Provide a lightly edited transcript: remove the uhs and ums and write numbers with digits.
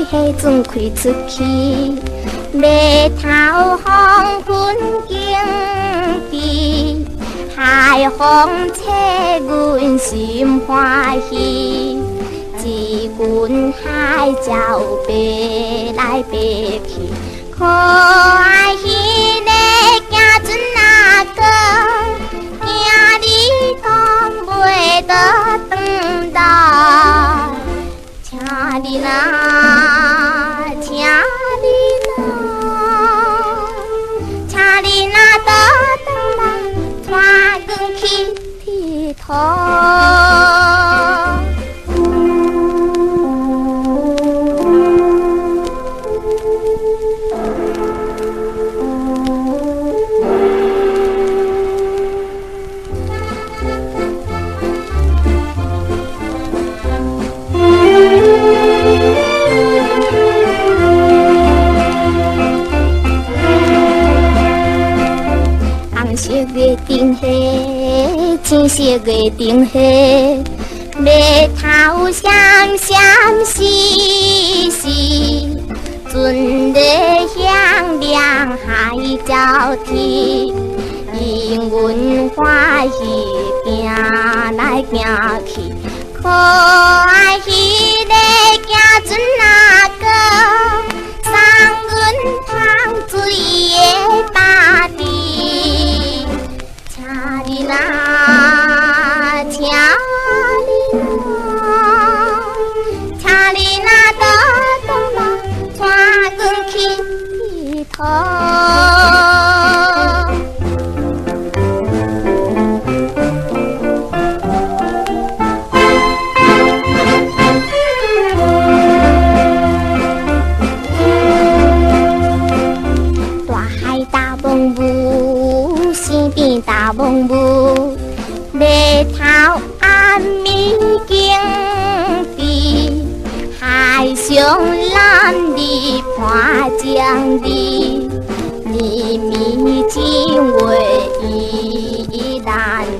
彼船開出去，碼頭黃昏景致，海風吹阮心歡喜。一群海鳥飛來飛去，可愛彼个行船仔哥，驚你講袂倒轉來，請你若，請你若，請你若倒轉來，帶阮去𨑨迌。紅色月燈下，青色月燈下，碼頭閃閃閃閃，船咧響亮海鳥啼，因阮歡喜行來行去，可愛彼个行船仔哥，送阮淌水的巴黎。請你若，請你若，請你若倒轉來，帶阮去𨑨迌。大海大梦霧，西邊大夢霧，碼頭暗暝景致，海上男兒伴情侶，綿綿情話意難離。